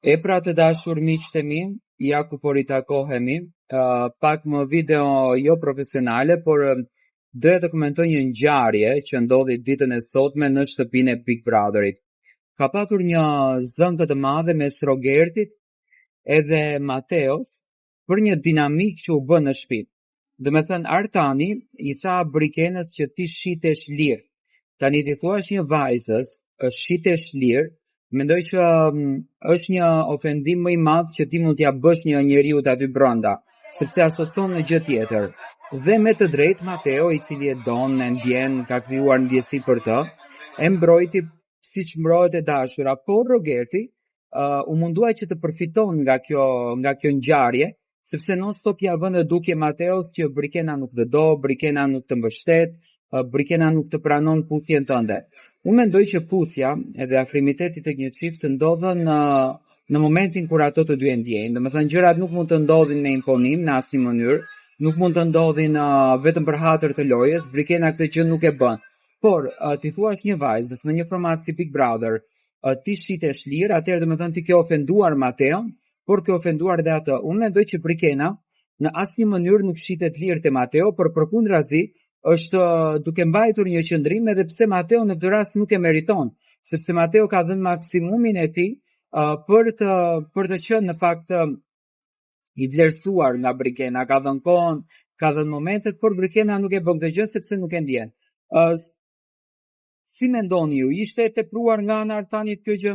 E pra të dashur miqtë e mi, ja ku po ritakohemi, uh, pak më video jo profesionale, por doja të komentoj një ngjarje që ndodhi ditën e sotme në shtëpinë e Big Brotherit. Ka patur një zënkë të madhe mes Rogertit edhe Mateos për një dinamikë që u bë në shtëpi. Domethënë Artani i tha Brikenës që ti shitesh lirë. Tani t'i thuash një vajzës, shitesh lirë, mendoj që mm, është një ofendim më i madh që ti mund t'ia bësh një njeriu aty brenda, sepse asocon në gjë tjetër. Dhe me të drejtë Mateo, i cili e don, e ndjen, ka krijuar ndjesi për të, e mbrojti siç mbrohet e dashura, por Rogerti uh, u mundua që të përfiton nga kjo nga kjo ngjarje, sepse non stop ia vë në dukje Mateos që Brikena nuk të do, Brikena nuk të mbështet, Brikena nuk të pranon puthjen tënde. Unë mendoj që puthja edhe afrimiteti tek një çift ndodhën në në momentin kur ato të dy e ndjejnë. Domethënë gjërat nuk mund të ndodhin me imponim në asnjë mënyrë, nuk mund të ndodhin uh, vetëm për hatër të lojës, Brikena këtë gjë nuk e bën. Por uh, t'i thuash një vajzës në një format si Big Brother, uh, ti shitesh lirë, atëherë domethënë ti ke ofenduar Mateon, por ke ofenduar dhe atë. Unë mendoj që Brikena në asnjë mënyrë nuk shitet lirë te Mateo, por përkundrazi është duke mbajtur një qëndrim edhe pse Mateo në këtë rast nuk e meriton, sepse Mateo ka dhënë maksimumin e tij uh, për të për të qenë në fakt i vlerësuar nga Brikena, ka dhënë kohën, ka dhënë momentet, por Brikena nuk e bën këtë gjë sepse nuk e ndjen. Uh, si mendoni ju, ishte e tepruar nga ana e Artanit kjo gjë?